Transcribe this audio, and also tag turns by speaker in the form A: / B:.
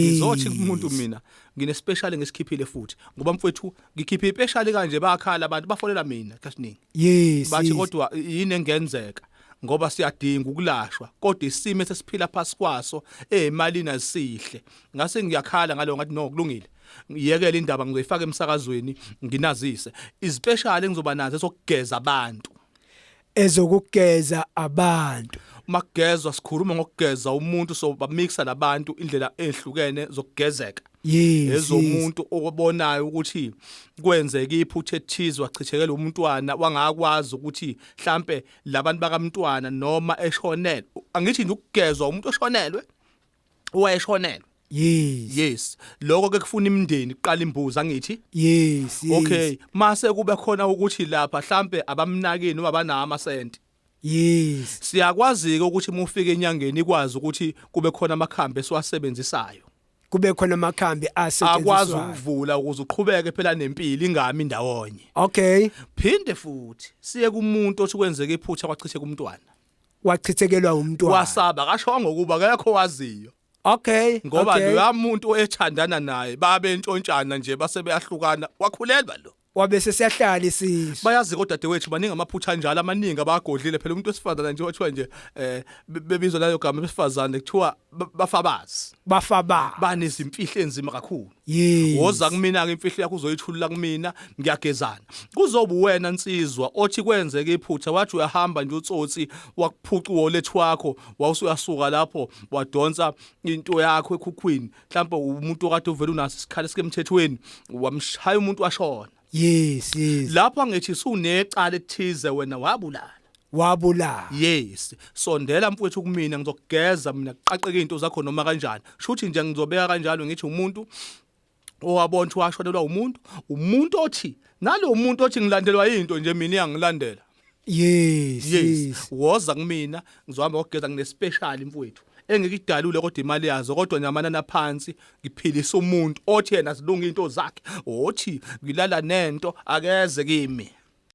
A: Ngizothi kumuntu mina ngine special ngesikhiphile futhi ngoba mfowethu ngikhiphe ipeshali kanje bakhala abantu bafonela mina kasiningi.
B: Yes.
A: Bathi
B: yes.
A: kodwa yini engenzeka ngoba siyadinga ukulashwa kodwa isimo esesiphila phasi kwaso emalini asihle. Ngase ngiyakhala ngalo ngathi no kulungile. Ngiyekele indaba ngizoyifaka emsakazweni nginazise. Izipeshali engizoba nazo esokugeza abantu.
B: Ezokugeza abantu.
A: Uma kugezwa sikhuluma ngokugeza umuntu, so bamixa labantu indlela ezihlukene zokugezeka.
B: Yes.
A: Ezomuntu obonayo ukuthi kwenzeka iphutha ethize wachithekela umntwana wangakwazi ukuthi mhlambe labantu bakamntwana noma eshonelwe, angithi nje ukugezwa umuntu oshonelwe, owayeshonelwe.
B: Yes.
A: Yes, lokho ke kufuna imindeni kuqala imbuzi, angithi?
B: Yes.
A: Okay, mase kube khona ukuthi lapha mhlambe abamnakini noma banawo amasenti. Siyakwazi ke ukuthi uma ufika enyangeni ikwazi ukuthi kube khona amakhambi esiwasebenzisayo.
B: Kube khona amakhambi
A: akwazi
B: asetshenziswayo.
A: Ukuvula ukuze uqhubeke phela nempilo ingami ndawonye. Phinde futhi siye kumuntu othi kwenzeka iphutha kwachitheka umntwana.
B: Wachithekelwa umntwana.
A: Wasaba kashongo kuba akekho waziyo. Ngoba loya muntu ethandana naye babe ntshontshana nje base beyahlukana wakhulelwa lo.
B: Wabe sesiyahlala isisu.
A: Bayazi kodadewethu baningi amaphutha anjalo amaningi abagodlile phela umuntu wesifazane nje wathiwa nje bebizwa leyo gama besifazane kuthiwa bafabazi.
B: Bafaba.
A: Banezimfihlo enzima kakhulu.
B: Yes.
A: Woza kumina ke imfihlo yakho uzoyithulula kumina ngiyagezana. Kuzoba wena nsizwa othi kwenzeka iphutha wathi uyahamba nje utsotsi wakuphuca uwolethu wakho wawusuyasuka lapho wadonsa into yakho ekhukhwini mhlawumbe umuntu okade uvela unaso isikhala esikemthethweni wamshaya umuntu washona.
B: Yes.
A: Lapho angithi sunecala ethize wena wabulala.
B: Wabulala.
A: Yes, sondela mfowethu kumina ngizokugeza mina kuqaqeke izinto zakho noma kanjani. Shuthi nje ngizobeka kanjalo ngithi umuntu owabona ukuthi washonelwa umuntu, umuntu othi nalo muntu othi ngilandelwa into nje mina iyangilandela.
B: Yes.
A: Woza kumina ngizohamba ngokugeza ngine special mfowethu. Engikidalule kodwa imali yazo kodwa nyamanana phansi ngiphilisa umuntu othi yena zilunga into zakhe othi ngilala nento akeze kimi.